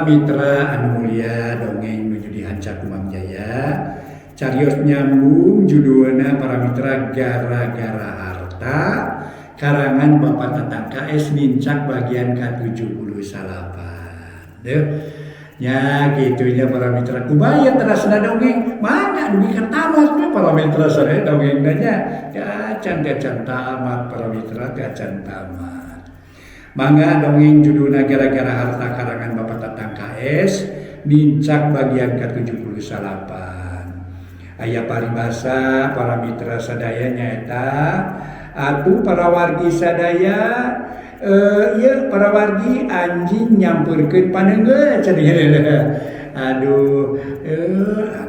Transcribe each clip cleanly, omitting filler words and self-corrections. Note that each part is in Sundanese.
Para mitra anu mulia dongeng nuju dihanca ku Mang Jaya, carios nyambung judulna para mitra gara-gara harta, karangan Bapak Tatang KS nincak bagian ke-78. Deuh. Nya kitunya para mitra kumaha terasna dongeng, mangga dugi ka tamat we para mitra sadaya dongengna nya. Acan teh acan tamat para mitra teh acan tamat. Mangga dongeng judulna gara-gara harta karangan Bapak Tatang KS nincak bagian ke-78. Aya paribasa para mitra sadaya nyaeta atuh para wargi sadaya ieu para wargi anjing nyampeurkeun paneunggeul cenah. Aduh,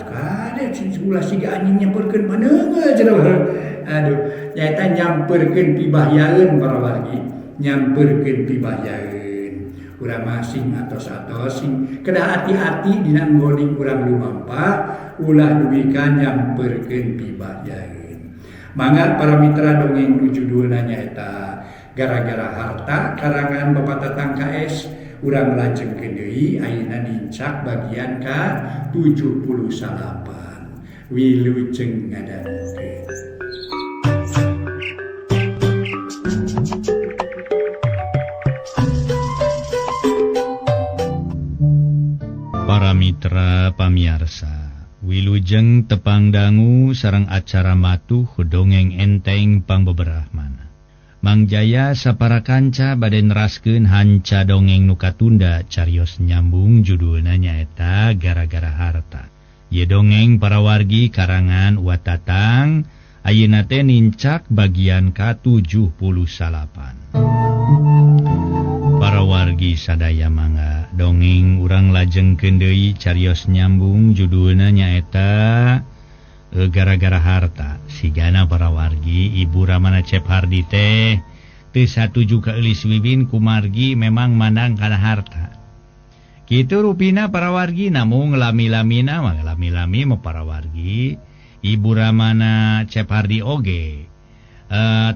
kade ulah siga anjing nyampeurkeun paneunggeul cenah. Aduh, nyaeta nyampeurkeun pibahyaeun para wargi, nyampeurkeun pibahyaeun. Urang masing atos-atos sing kedah hati-hati dina nggoning urang lumampah ulah dugi ka nyampeurkeun pibahyaeun. Mangga para mitra dongeng nu judulna nyaeta gara-gara harta karangan Bapak Tatang KS, urang lajengkeun deui ayeuna nincak bagian ka-78. Wilujeng ngadangukeun. Para mitra pamiarsa, wilujeng tepang dangu sareng acara matuh dongeng enteng pangbeberahmana. Mang Jaya sapara kanca bade neraskeun hanca dongeng nu katunda carios nyambung judulna nyaeta gara-gara harta. Ye dongeng para wargi karangan Wa Tatang ayeuna teh nincak bagian ka-78. Para wargi sadaya mangga dongeng urang lajengkeun deui carios nyambung judulna nyaeta gara-gara harta. Sigana para wargi Ibu Ramana Cep Hardi teh teu satuju ka Eulis Wiwin kumargi memang mandang kana harta. Kitu rupina para wargi namung lami-lamina mah lami-lami mah para wargi Ibu Ramana Cep Hardi oge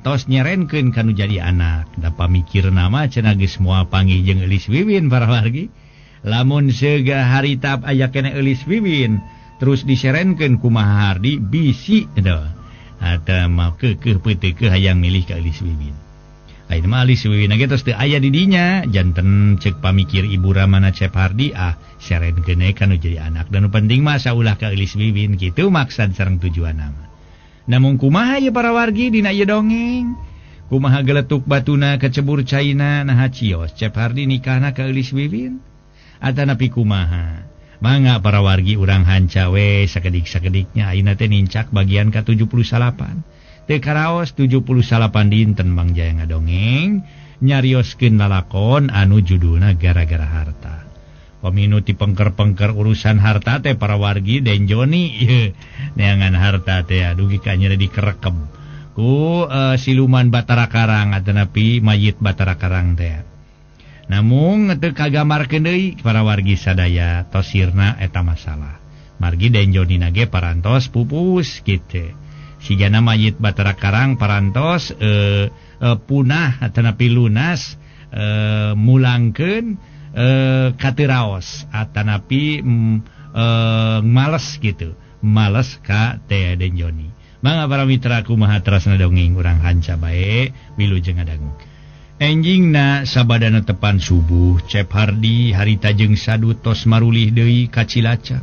tos nyerenkeun kanu jadi anak. Da pamikirna mah cenah geus moal panggih jeung Eulis Wiwin para wargi. Lamun seuga harita aya keneh Eulis Wiwin terus diserenkeun kumaha Hardi bisi teu atau mah keukeuh peuteukeuh hayang milih ka Eulis Wiwin. Ayeuna mah Eulis Wiwin ge tos teu aya di dinya janten ceuk pamikir Ibu Ramana Cep Hardi ah serenkeun we kanu jadi anak dan nu penting mah saulah ka Eulis Wiwin kitu maksad sareng tujuanna mah. Namun kumaha ye para wargi dina ieu dongeng? Kumaha geletuk batuna kecebur caina naha cios Cep Hardi nikahna ka Eulis Wiwin? Atanapi kumaha? Mangga para wargi urang hanca we sakedik-sakediknya ayeuna teh nincak bagian ka-78. Teu karaos 78 dinten Mang Jaya ngadongeng nyarioskeun lalakon anu judulna gara-gara harta. Paminu ti pengker-pengker urusan harta teh para wargi Den Joni neangan harta teh dugi ka nyeri dikerekem ku siluman Batara Karang atanapi mayit Batara Karang teh. Namung teu kagamarkeun deui para wargi sadaya tosirna eta masalah. Margi Den Joni nage parantos pupus kitu. Sigana mayit Batara Karang parantos punah atanapi lunas mulangkeun kateraos atanapi males gitu. Males ka teh Den Joni. Mangga para mitra kumaha terasna dongeng urang hanca bae wilujeng ngadangu. Enjingna sabadana tepan subuh Cep Hardi harita jeung Sadut tos marulih deui ka Cilacap.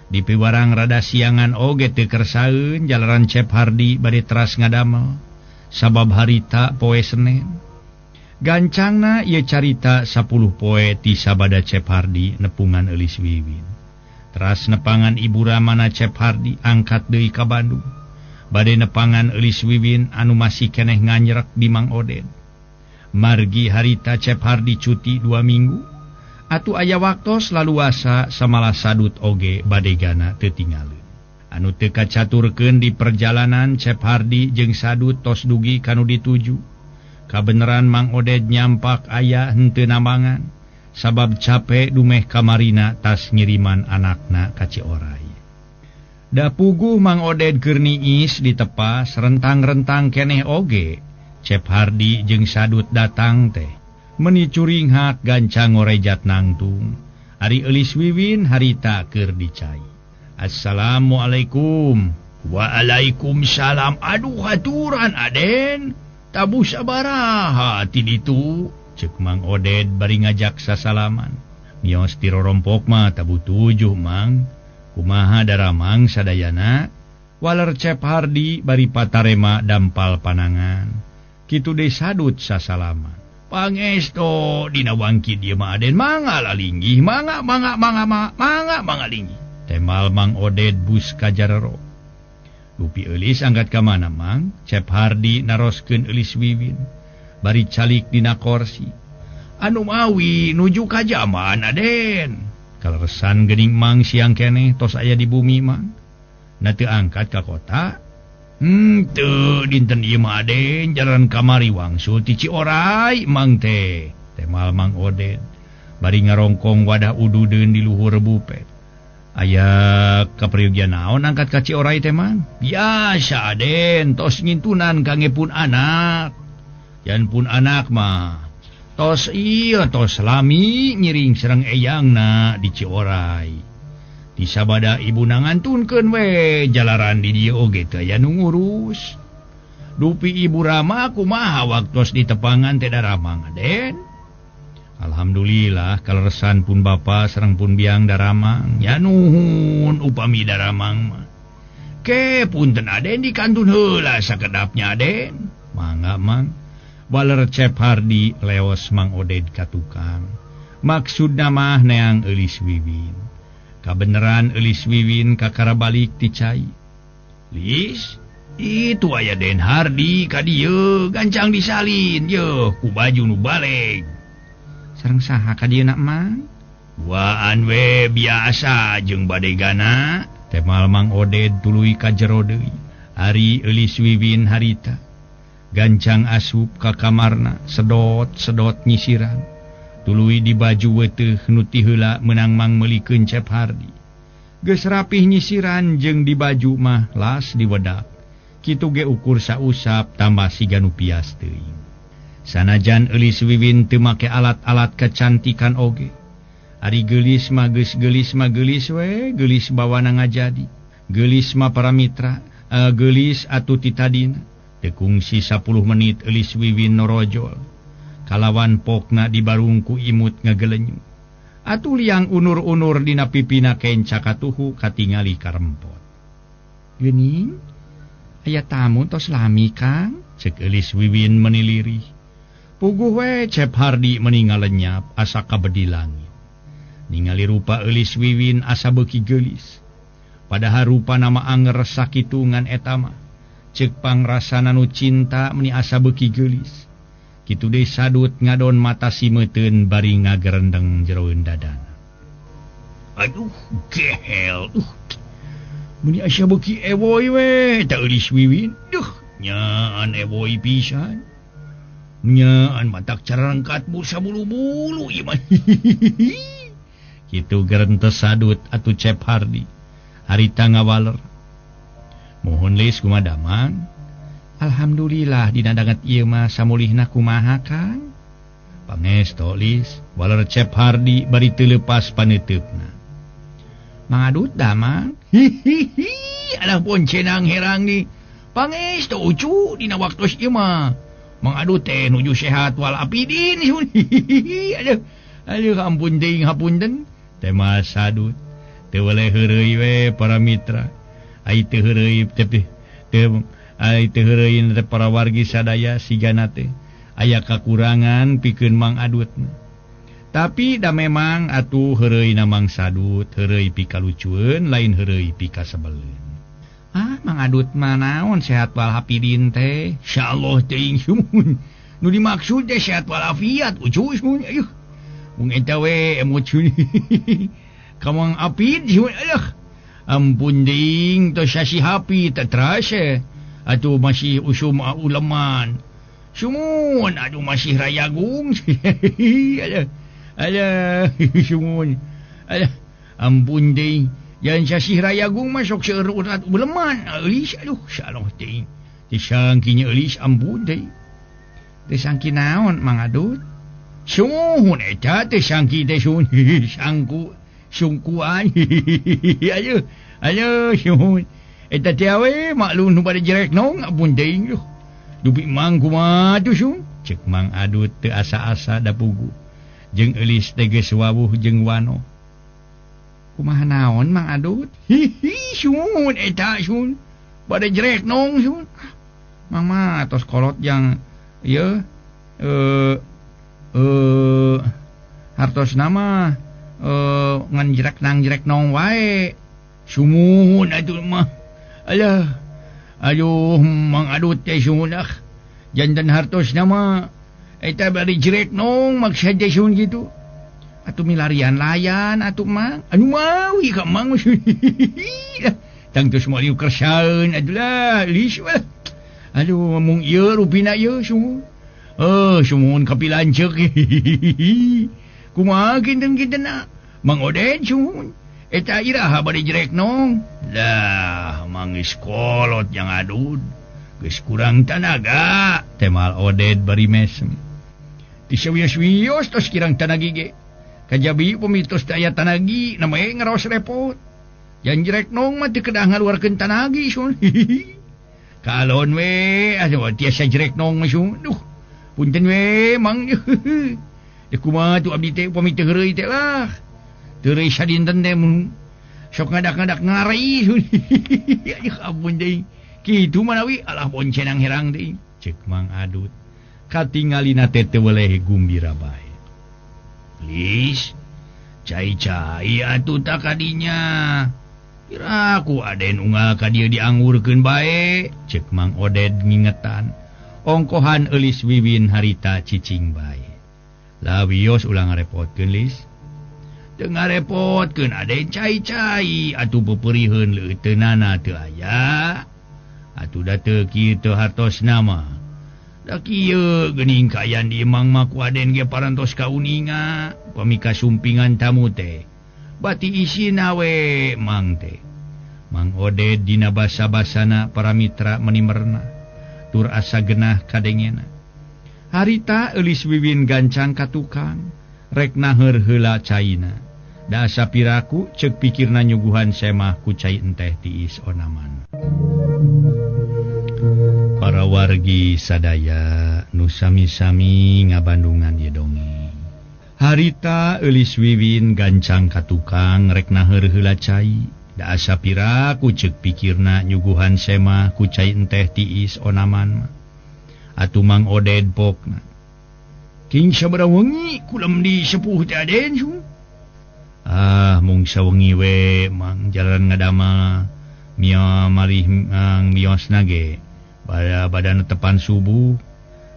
Di piwarang rada siangan oge teu kersaeun jalaran Cep Hardi bade teras ngadamel sabab harita poe Senen. Gancangna ieu carita 10 poe ti sabada Cep Hardi nepungan Eulis Wiwin. Teras nepangan Ibu Ramana Cep Hardi angkat deui ka Bandung. Bade nepangan Eulis Wiwin anu masih keneh nganyerek di Mang Oded. Margi harita Cep Hardi cuti 2 minggu atuh aya waktos laluasa samalah Sadut oge badegana teu tingaleun. Anu teu kacaturkeun di perjalanan Cep Hardi jeung Sadut tos dugi kanu dituju. Kabeneran Mang Oded nyampak aya henteu nambangan sabab capek dumeh kamarina tas ngiriman anakna ka Cioray. Da puguh Mang Oded keur niis ditepas rentang-rentang keneh oge. Cep Hardi jeung Sadut datang teh meni curinghak gancang ngorejat nangtung. Ari Eulis Wiwin harita keur dicai. Assalamualaikum. Waalaikumsalam. Aduh haturan Aden. Tabuh sabaraha ti ditu. Ceuk Mang Oded bari ngajak sasalaman. Mios ti rorompok mah tabuh 7 Mang. Kumaha daramang sadayana? Waler Cep Hardi bari patarema dampal panangan. Kitu deui sadut sasalaman. Pangesto dina wangki dieu mah Aden mangga lalinggih mangga mangga mangga mangga mangga linggih. Temal Mang Oded bus ka jarero. Dupi Eulis angkat ka mana Mang? Cep Hardi naroskeun Eulis Wiwin bari calik dina korsi. Anu mawi nuju ka jaman Aden. Kaleresan geuning Mang siang keneh tos aya di bumi Mang. Na teu angkat ka kota? Teu dinten ieu mah Aden jalan kamari wangsul ti Ciorai Mang teh. Temal Mang Oded bari ngarongkong wadah ududeun di luhur bupet. Aya kapriogian naon angkat ka Ciorai teh Mang? Biasa Aden tos ngintunan kangge pun anak. Jan pun anak mah tos ieu tos lami ngiring sareng eyangna di Ciorai. Tisabada ibu nangantunkeun we jalaran di dieu oge teu aya nu ngurus. Dupi ibu Rama kumaha waktos di tepangan teh daramang Aden? Alhamdulillah kaleresan pun bapa sareng pun biang daramang. Ya nuhun upami daramang mah. Ke punten Aden dikantun heula sakedapnya Aden. Mangga Mang. Waler Cep Hardi leos Mang Oded ka tukang. Maksudna mah neang Eulis Wiwin. Kabeneran Eulis Wiwin kakara balik ti cai. Lis, itu aya Den Hardi ka dieu gancang disalin yeuh ku baju nu baleg. Sareng saha ka dieu nak Mang? Duaan we biasa jeung badegana. Temal Mang Oded tuluy ka jero deui. Ari Eulis Wiwin harita gancang asup ka kamarna sedot-sedot nyisiran. Tuluy di baju weteuh nu ti heula meunang Mang meulikeun Cep Hardi. Geus rapih nyisiran jeung di baju mah las diwedak. Kitu ge ukur sausap tambah siga nu pias teuing. Sanajan Eulis Wiwin teu make alat-alat kecantikan oge. Ari geulis mah geus geulis mah geulis we, geulis bawana ngajadi. Geulis mah para mitra, geulis atuh ti tadina. Teu kungsi 10 menit Eulis Wiwin norojol. Kalawan pokna dibarungku imut ngagelenyu. Atuh liang unur-unur dina pipina kenca katuhu katingali karempot. Geuning, aya tamu tos lami Kang? Ceuk Eulis Wiwin menilirih. Puguh we Cep Hardi meningal lenyap asa kabedi langit. Ningali rupa Eulis Wiwin asa beuki geulis. Padahal rupa nama anger sakitu ngan eta mah. Ceuk pangrasana nu cinta meuni asa beuki geulis. Kitu deui sadut ngadon mata simeuteun bari ngagerendeng jeroeun dadana. Aduh gehel. Meuni asa beuki ewoy we ta Eulis Wiwin. Duh nyaan ewoy pisan. Nyaan matak carangkat busa bulu-bulu ieu mah. Kitu gerentes sadut atuh Cep Hardi. Harita ngawaler. Mohon Lis kumaha damang? Alhamdulillah dina danget ieu mah samulihna kumaha Kang? Pangesto Lis, waler Cep Hardi bari teu leupas paneuteup-na. Mangadut damang? Hihihi, alah poncenang herang nih. Pangesto ucu dina waktos ieu mah. Mangadut teh nuju sehat wal apidin. Hihihi, aduh. Aduh ampun teuing hapunten. Tema sadut. Teu weleh heureuy we para mitra. Ai teu heureuy teh teu ai teu heureuy teh para wargi sadaya sigana teh aya kakurangan pikeun Mang Adutna. Tapi da memang atuh heureuyna Mang Sadut, heureuy pikalucueun lain heureuy pikasebeleun. Ah, Mang Adut mah naon sehat wal hafidin teh? Insyaallah teuing sumun. Nu dimaksud teh sehat walafiat ucuy mun. Ayuh. Mung eta we emot ka Mang Apid sumun alah. Ampun ding tos sasi hapi teh terasa. Atuh masih usum uleman. Sumun aduh masih rayagung. Alah. Alah sumun. Alah ampun ding. Jangan sasih rayagung masuk seueur urat uleman. Eulis aduh salah teuing. Teu sangkinya eulis ampun teuing. Teu sangki naon Mang Adut? Sumuhun eta teh sangki teh sun sangku sungkuan. Ayo ayo sumuhun. Eta teh we maklum nu bade jerek nong ampun teuing duh. Dupi mang kumaha tuh sun? Cek Mang Adut teu asa-asa da pugu. Jeung eulis teh geus wawuh jeung wano. Kumaha naon Mang Adut? Hihi sumuhun eta sun. Bade jerek nong sun. Mang mah tos kolot yang ieu hartos nama ngan jerek nang jerek nong wae. Sumuhun atuh mah. Alah. Aduh Mang Adut teh sumuhun ah. Jantan hartos nama eta bari jerek nong maksud teh sun kitu. Atuh milarian layan atuh Mang. Anu mawi ka Mang. Tangtos moal kersaeun atuh lah lis weh. Aduh mung ieu rupina ieu sumuhun. Sumuhun kapilanceuk. Kumaha kinten-kintenna? Mang Oded sumuhun. Eta iraha bade jerek nong. Dah mang geus kolot yang adud. Geus kurang tanaga. Temal Oded bari mesem. Ti sawios-wios tos kirang tanagi ge. Kajabi pemitos teh aya tanagi namanya ngaraos repot. Yang jerek nong mah teu kedah ngaluarkeun tanagi sun. Kalon we atuh tiasa jerek nong mah sun. Duh. Punten we Mang. Deh kumaha tuh abdi teh upami teu heureuy teh lah. Teu heureuy sadinten teh mun sok ngadak-ngadak ngari. Aduh ampun deui. Kitu manawi alah boncenang herang deui. Cek Mang Adut. Katingalina teh teu weleh gumbira bae. Lis cai-cai atuh tak kadinya. Piraku Aden unggal ka dieu dianggurkeun bae. Cek Mang Oded ngingetan. Ongkohan eulis Wiwin harita cicing bae. Lah wios ulah ngarepotkeun Lis. Teu ngarepotkeun Aden cai-cai atuh peperiheun leuteunana teu aya. Atuh da teu kieu hartosna mah. Da kieu geuning kaayaan di Mang mah ku Aden ge parantos kauninga pami kasumpingan tamu teh. Bati isina we Mang teh. Mang Oded dina basa-basana para mitra menimerna. Tur asa genah kadengena. Harita eulis Wiwin gancang ka tukang, rek naheur heula caina. Da asa piraku ceuk pikirna nyuguhan semah ku cai enteh tiis onaman. Para wargi sadaya nu sami-sami ngabandungan ieu dongeng. Harita eulis Wiwin gancang ka tukang rek naheur heula cai. Da asa piraku ceuk pikirna nyuguhan semah ku cai enteh tiis onaman mah. Atuh Mang Oded pokna. King sabaraha wengi kulem di sepuh teh Aden su. Ah mung sawengi we Mang jalan ngadama mia malih mang miosna ge. Bada badan tepan subuh.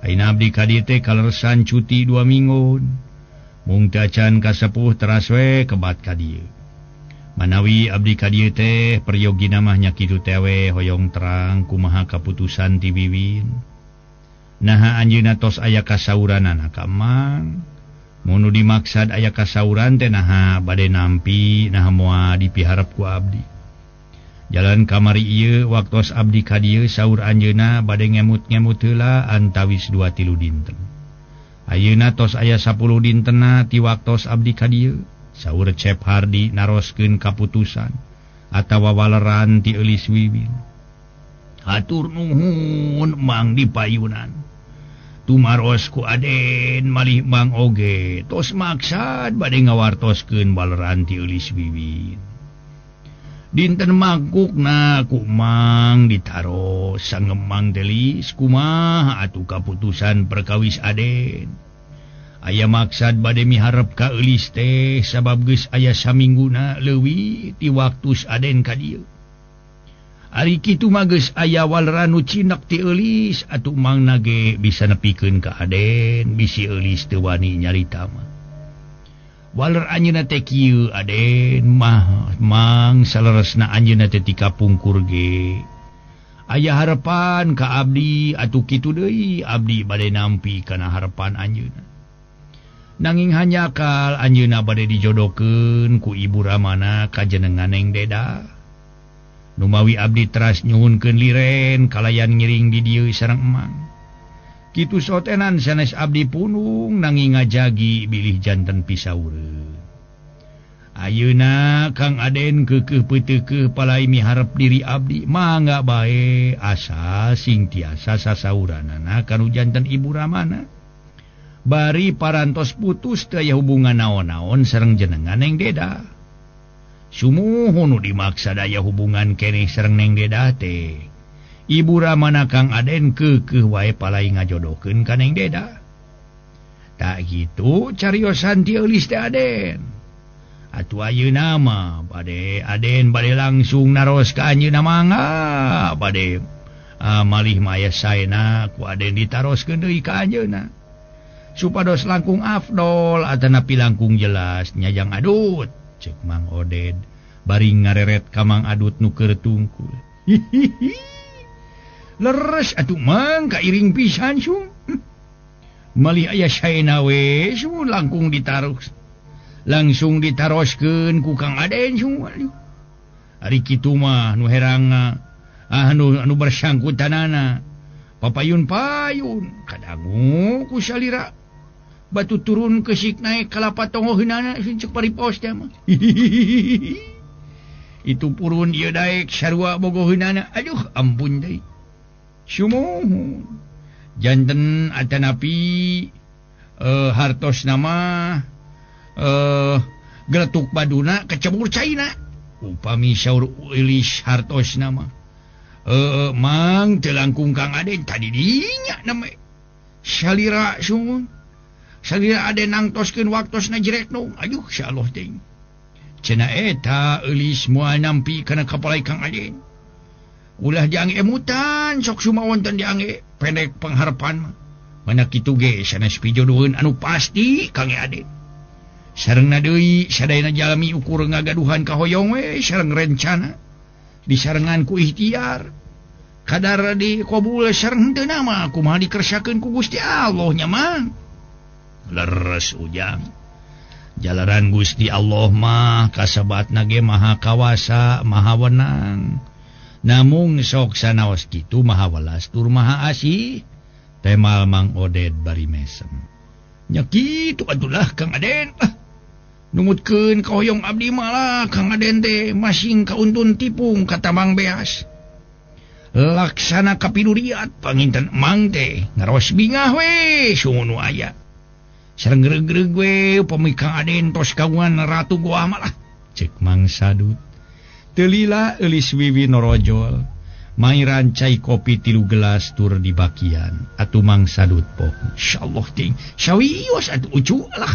Ayeuna abdi ka dieu teh kaleresan cuti 2 minggon. Mung teu acan kasepuh teras we kebat ka dieu. Manawi abdi ka dieu teh peryogina mah nya kitu teh we hoyong terang kumaha kaputusan ti Wiwin. Naha anjeunna tos aya kasauranana ka Mang. Mun nu dimaksad aya kasauran teh naha bade nampi naha moal dipiharep ku abdi. Jalan kamari ieu waktos abdi ka dieu saur anjeunna bade ngemut-ngemut heula antawis 2-3 dinten. Ayeuna tos aya 10 dintenna ti waktos abdi ka dieu. Saur Cep Hardi naroskeun kaputusan atawa waleran ti eulis Wiwin. Hatur nuhun Mang di payunan. Tumaros ku Aden malih Mang oge tos maksad bade ngawartoskeun waleran ti eulis Wiwin. Dinten mangkukna ku Mang ditaros sangemang delis kumaha atuh kaputusan perkawis Aden. Aya maksad bade miharep ka eulis teh sabab geus aya samingguna leuwih ti waktus Aden ka dieu. Ari kitu mah geus aya waleran nu cinek ti eulis atuh Mang nage bisa nepikeun ka Aden bisi eulis teu wani nyarita mah. Waler anjeunna teh kieu Aden mah Mang saleresna anjeunna teh ti kapungkur ge. Aya harepan ka abdi atuh kitu deui abdi bade nampi kana harepan anjeunna. Nanging hanjakal anjeunna bade dijodohkeun ku ibu ramana ka jenengan Neng Deda. Numawi abdi teras nyuhunkeun liren kalayan ngiring di dieu sareng emang. Kitu sotenan sanes abdi punung nanging ngajagi bilih janten pisaureun. Ayeuna Kang Aden keukeuh peuteukeuh palai miharep diri abdi mangga bae asa sing tiasa sasauranana kanu janten Ibu Ramana. Bari parantos putus teu aya hubungan naon-naon sareng jenengan Neng Deda. Sumuhun nu dimaksa daya hubungan keneh sareng Neng Deda teh. Ibu Ramana Kang Aden keukeuh wae palai ngajodohkeun ka Neng Deda. Tak gitu cariosan ti eulis teh Aden. Atuh ayeuna mah bade Aden bade langsung naros ka anjeunna mangga bade malih mah aya saena ku Aden ditaroskeun deui ka anjeunna. Supados langkung afdol atanapi langkung jelas nyajang adut cek Mang Oded bari ngareret ka Mang Adut nu keur tungkul. Hihihi. Leres atuh Mang kairing pisan sung. Malih aya saena we sung langkung ditaros. Langsung ditaroskeun ku Kang Aden sung. Ari kitu mah nu herang anu bersangkutanana papayun-payun kadangu ku salira. Batu turun kesik naik kalapa tongoheunana cek paripos teh mah. Itu purun ieu daek sarua bogoheunana. Aduh ampun deui. Sumuhun. Janten atanapi hartos nama geletuk baduna kecebur caina. Upami saur eulis hartos nama. Mang teu langkung Kang Aden tadi dinya name. Salira sumuhun. Salira Aden nangtoskeun waktosna jerekno. Aduh insyaallah teh. Cenah eta eulis moal nampi kana kapalai Kang Aden. Ulah diangge emutan sok sumawonten diangge pendek pangharepan mah. Mana kitu ge sanes pijodoheun anu pasti Kang Aden. Sarengna deui sadayana jalmi ukur ngagaduhan kahoyong we sareng rencana disarengan ku ikhtiar. Kadar dikabul sareng henteu mah kumaha dikersakeun ku Gusti Allah nya mah. Leres ujang jalaran Gusti Allah mah kasabatna ge maha kawasa maha wenang namung sok sanaos kitu maha welas tur maha asih temal Mang Oded bari mesem nya kitu atulah Kang Aden numutkeun kahoyong abdi malah Kang Aden teh masing kauntun tipung kata Mang Beas laksana kapiduriat panginten Mang teh ngaros bingah we sungguh nu aya sareng gregreg we upami Kang Aden tos kagungan ratu goa malah cek Mang Sadut. Teu lila eulis Wiwi norojol mairan cai kopi 3 gelas tur di bakian atuh Mang Sadut pok insyaallah ting sawios atuh ucu lah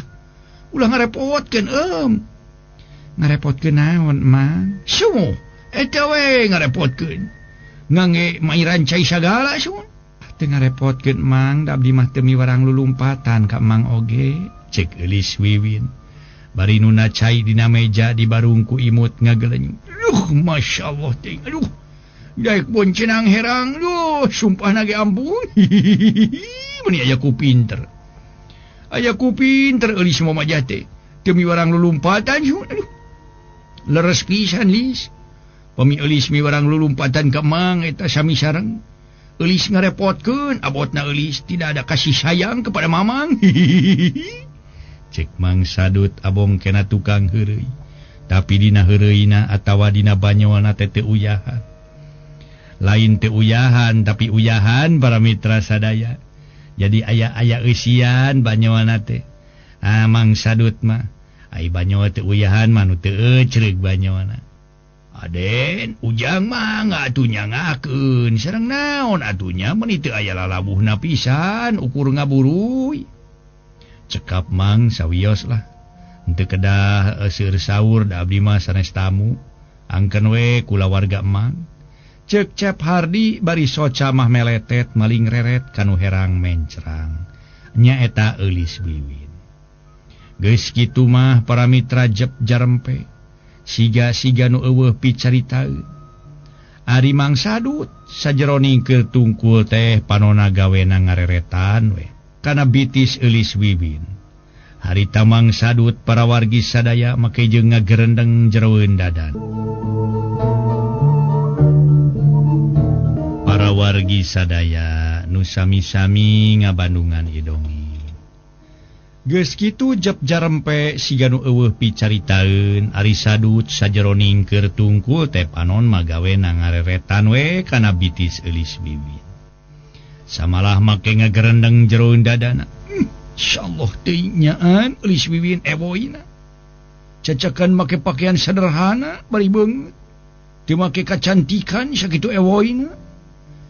ulah ngarepotkeun ngarepotkeun naon Mang sumuh eta we ngarepotkeun ngangge mairan cai sagala sumuh teu ngarepotkeun Mang da abdi mah teu miwarang lulumpatan ka Mang oge cek eulis Wiwin bari nuna cai dina meja di barungku imut ngagelenyu. Aduh masyaallah ting aduh daek boncenang herang duh sumpahna ge ampun. Meuni aya ku pinter eulis mamajah teh teu miwarang lulumpatan aduh leres pisan lis pami eulis miwarang lulumpatan ka Mang eta sami sareng eulis ngarepotkeun abotna eulis tidak ada kasih sayang kepada Mamang. Cek Mang Sadut abong kena tukang heureuy tapi dina heureuyna atawa dina banyolna teh teu uyahan lain teu uyahan tapi uyahan para mitra sadaya jadi aya-aya eusian banyolna teh Mang Sadut mah ai banyol teu uyahan mah nu teu ecereug banyolna Aden ujang mah atuh nyangakeun sareng naon atunya meuni teu aya lalabuhna pisan ukur ngaburuy cekap Mang sawios lah henteu kedah seueur saur da abdi mah sanes tamu angken we kulawarga Mang cek Cep Hardi bari soca mah meletet maling reret kanu herang mencrang nyaeta eulis Wiwin geus kitu mah para mitra jep jarempe siga-siga nu eueuh picaritaeun ari Mang Sadut sajeroning keur tungkul teh panona gawena ngareretan we kana bitis eulis Wiwin. Harita Mang Sadut para wargi sadaya make jeung ngagerendeng jeroeun dadan. Para wargi sadaya nu nu sami-sami ngabandungan ieu dongeng. Geus kitu jep jarempe siga nu eueuh picaritaeun ari Sadut sajeroning keur tungkul teh panon magawe na ngareretan we kana bitis Eulis Wiwin. Samalah make ngagerendeng jero dadana. Insyaallah teuing nyaan Eulis Wiwin ewoina. Cacakan make pakaian sederhana bari beungeut. Teu make kacantikan sakitu ewoina.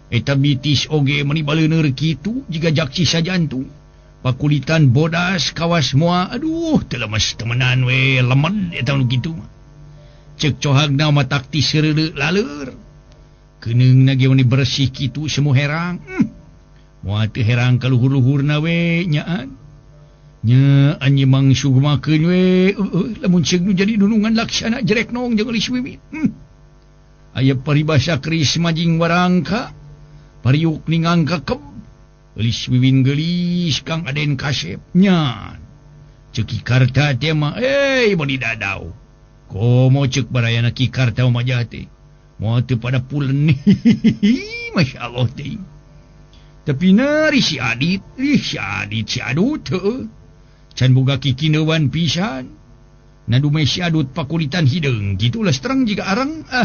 Eta bitis oge meuni baleuneur kitu jiga jaksi sajantung. Pakulitan bodas kawas moa, aduh teu lemes temenan we lemen eta nu kitu mah. Ceuk cohagna mah taktis seureuleu laleur. Keuneungna ge meuni bersih kitu semu herang. Moal teu herang ka luhur-luhurna we nyaan. Nya anjeun mang sugmakeun we lamun ceuk nu jadi dunungan laksana jerek nong jeung Eulis Wiwin. Aya paribasa keris majing warangka, pariuk ningangka keb. Eulis Wiwin geulis Kang Aden kasep nya. Ceuk Ki Karta teh mah meuni dadau. Komo ceuk barayana Ki Karta mah teh. Moal teu pada pulen. Masyaallah teh. Tapi nari si Adit, ih si Adit si Adut heueuh. Can boga kikineuan pisan. Nadume si Adut pakulitan hideung kitu lestreng jiga areng ah.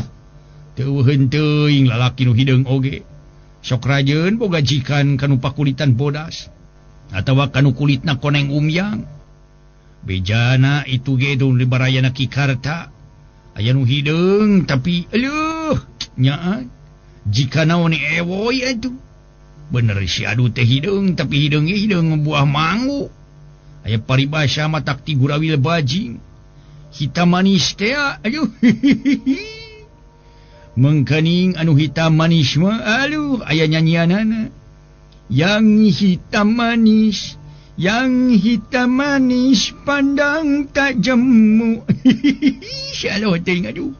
Teu eueuheun teuing lalaki nu hideung oge. Sok rajeun boga jikan kanu pakulitan bodas atawa kanu kulitna koneng umyang. Bejana itu ge dun dibarayana Ki Karta. Aya nu hideung tapi aleuh nyaan jika naon ewoy atuh. Bener si Adu teh hideung tapi hideung hideung buah manggu. Aya paribasa mah takti gurawil bajing. Hitam manis teh aduh. Mengkening anu hitam manis mah aduh aya nyanyianana. Yang hitam manis pandang tak jemu. Insyaallah teh aduh.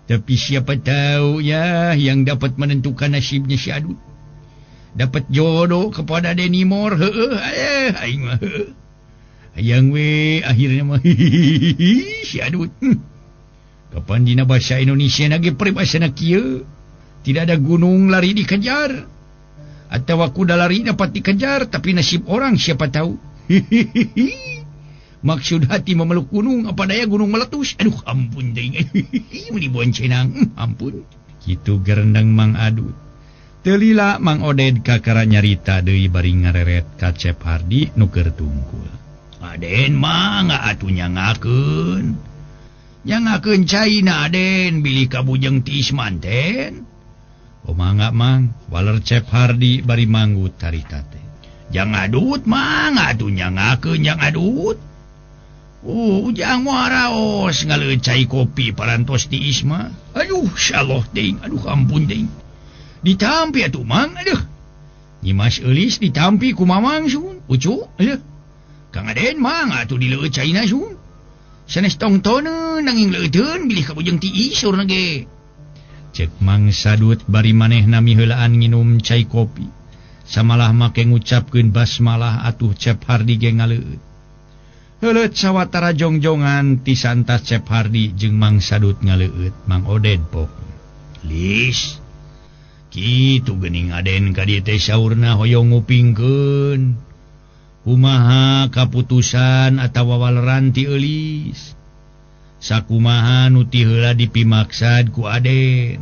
Tapi siapa tahu ya yang dapat menentukan nasibnya si Adut. Dapat jodoh kepada Denny Moore heueuh aing mah heueuh. Hayang we akhirnya mah si Adut. Kapan dina bahasa Indonesia nage peribahasana kieu? Tidak ada gunung lari dikejar. Atawa kuda lari dapat dikejar, tapi nasib orang siapa tahu. Maksud hati memeluk gunung, apa daya gunung meletus. Aduh ampun deui. Meuni boncenang, ampun. Kitu gerendeng Mang Adut. Teu lila Mang Oded kakara nyarita deui bari ngareret ka Cep Hardi nu keur tungkul. Aden mah atuh nyangakeun. Nyangakeun caina Aden bilih kabujeng tiis manten. Oh mangga Mang, waler Cep Hardi bari manggut carita teh. Jang Adut mang atuh nyangakeun jang Adut. Ujang moal raos ngaleueut cai kopi parantos tiis mah. Aduh insyaallah teuing, aduh ampun teuing. Ditampi atuh Mang aduh. Nyimas Eulis ditampi ku Mamang sun, ucu aduh. Kang Aden mang atuh dileueut caina sun. Sanes tongtoneun nanging leuteun bilih kabujeng tiis saurna ge. Cek Mang Sadut bari manehna miheulaan nginum cai kopi. Samalah make ngucapkeun basmalah atuh Cep Hardi ge ngaleueut. Heuleut sawatara jongjongan ti santas Cep Hardi jeung Mang Sadut ngaleueut Mang Oded pok. Lis kitu geuning Aden ka dieu teh saurna hoyong ngupingkeun. Kumaha kaputusan atawa waleran ti Eulis. Sakumaha nu ti heula dipimaksad ku Aden.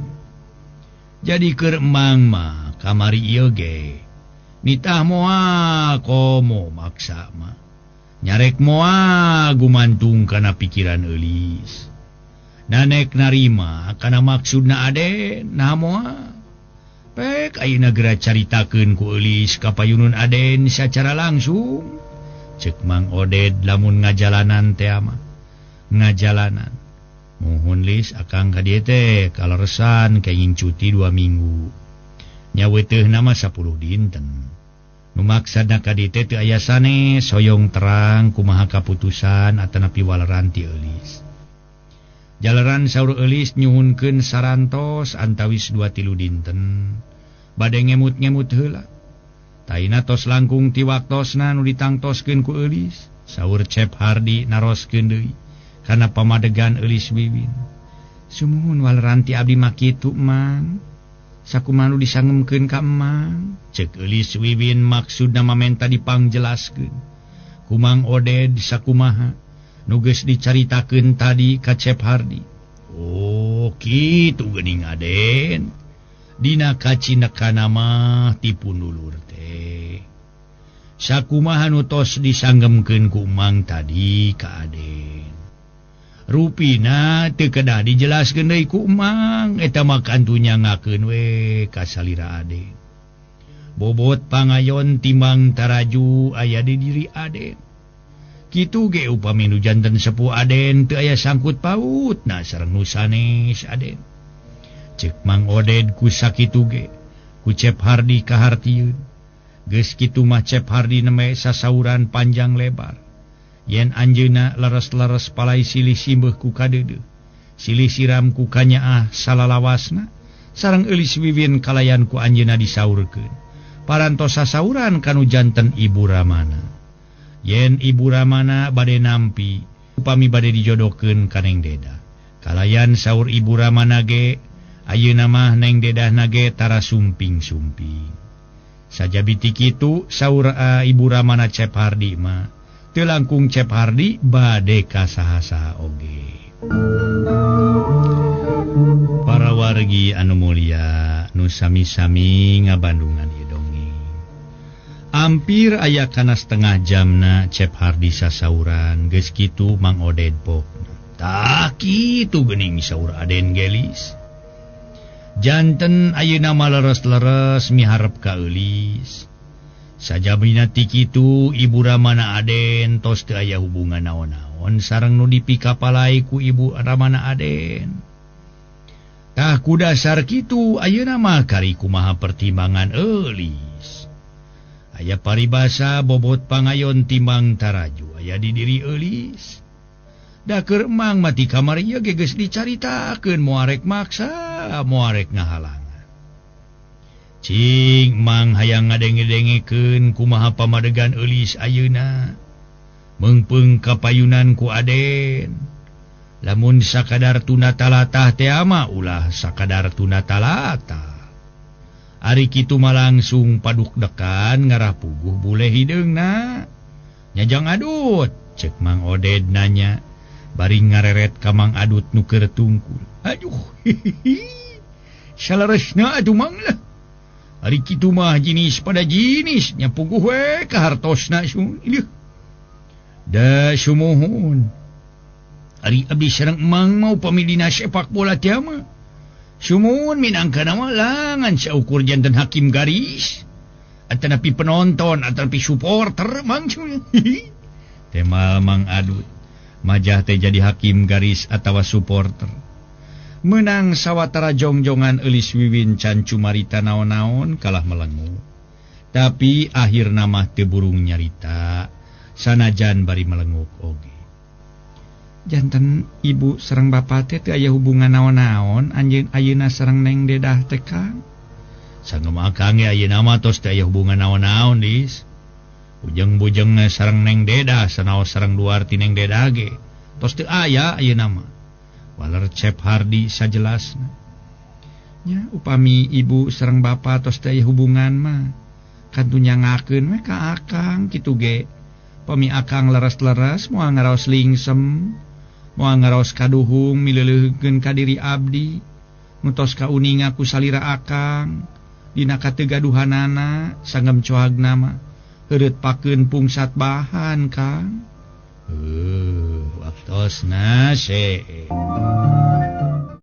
Jadi keur emang mah kamari ieu ge. Nitah moal komo maksa mah. Nyarek moal gumantung kana pikiran Eulis. Nanek narima kana maksudna Aden nah moal. Pek ayeuna geura caritakeun ku Eulis ka payunun Aden sacara langsung. Ceuk Mang Oded lamun ngajalanan teh mah. Ngajalanan. Muhun Lis akang ka dieu teh kaleresan kenging cuti 2 minggu. Nya weteuhna mah 10 dinten. Nu maksudna ka dieu teh teu aya sanes hoyong terang kumaha kaputusan atanapi waleran ti Eulis. Jalaran saur Eulis nyuhunkeun sarantos antawis 2-3 dinten. Bade ngemut-ngemut heula. Taina tos langkung ti waktosna nu ditangtoskeun ku Eulis. Saur Cep Hardi naroskeun deui kana pamadegan Eulis Wiwin. Sumuhun waleran ti abdi mah kitu Mang. Sakumaha nu disangemkeun ka emang? Cek Eulis Wiwin maksudna mamenta dipangjelaskeun. Ku Mang Oded sakumaha nu geus dicaritakeun tadi ka Cep Hardi. Oh, kitu geuning Aden. Dina kacinekana mah tipun dulur teh. Sakumaha nu tos disanggemkeun ku Mang tadi ka Aden. Rupina teu kedah dijelaskeun deui ku Mang, eta mah kantu nyangakeun we ka salira Aden. Bobot pangayon timbang taraju aya di diri Aden. Kitu ge upami nu janten sepuh Aden teu aya sangkut pautna sareng nu sanes Aden. Ceuk Mang Oded ku sakitu ge ku Cep Hardi kahartieun. Geus kitu mah Cep Hardi neme sasauran panjang lebar. Yen anjeunna leres-leres palai silih simbeuh ku kadeudeuh. Silih siram ku kanyaah salalawasna sareng Eulis Wiwin kalayan ku anjeunna disaurkeun. Parantos sasauran kanu janten Ibu Ramana. Yen Ibu Ramana bade nampi upami bade dijodohkeun ka Neng Dedah. Kalayan saur Ibu Ramana ge ayeuna mah Neng Dedah nage tara sumping-sumping. Sajabi ti kitu saur Ibu Ramana Cep Hardi mah teu langkung Cep Hardi bade ka saha-saha oge. Para wargi anu mulia nu sami-sami ngabandungan ieu dongeng. Ampir aya kana setengah jamna Cep Hardi sasauran geus kitu Mang Oded pokna. Tah kitu geuning saur Aden Gelis. Janten ayeuna mah leres-leres miharep ka Eulis. Sajabina ti kitu Ibu Ramana Aden tos teu aya hubungan naon-naon sareng nu dipikapalai ku Ibu Ramana Aden. Tah ku dasar kitu ayeuna mah kari kumaha pertimbangan Eulis. Aya paribasa bobot pangayon timbang taraju aya di diri Eulis. Da keur emang mati kamar ieu ge geus dicaritakeun moal rek maksa, moal rek ngahalangan. Cing Mang hayang ngadenge-dengekeun kumaha pamadegan Eulis ayeuna. Meungpeung kapayunan ku Aden. Lamun sakadar tuna talatah teh mah ulah sakadar tuna talatah. Ari kitu mah langsung padukdekan ngarah puguh bule hideungna. Nyajang adut, cek Mang Oded nanya bari ngareret ka Mang Adut nu keur tungkul. Aduh, hihihi. Salaresna atuh Mang lah. Ari kitu mah jinis pada jinis nya puguh we ka hartosna ieu. Da sumuhun. Ari abdi sareng Mang mau pamidina sepak bola teh mah. Sumuhun minangkana mah langan saukur janten hakim garis. Atanapi penonton atanapi supporter Mang. Temal Mang Adut. Majah teh jadi hakim garis atawa supporter. Menang sawatara jongjongan Eulis Wiwin can cumarita naon-naon kalah melengu. Tapi akhirna mah teu burung nyarita sanajan bari melenguk oge. Janten ibu sareng bapa teh teu aya hubungan naon-naon anjeun ayeuna sareng Neng Dedah teh Kang. Sangem akang ge ayeuna mah tos teu aya hubungan naon-naon Lis. Bujeng-bujeng sareng Neng Dedah sanaos sareng duar ti Neng Dedah ge tos teu aya ayeuna mah. Waler Cep Hardi sajelasna. Nya upami ibu sareng bapa tos teu aya hubungan mah kantu nyangakeun we ka akang kitu ge. Pami akang leres-leres moal ngaraos lingsem, moal ngaraos kaduhung mileuleungkeun ka diri abdi. Nu tos kauninga ku salira akang dina kategaduhanana sanggem cohagna mah heureut pakeun pungsat bahan Kang. Waktosna se.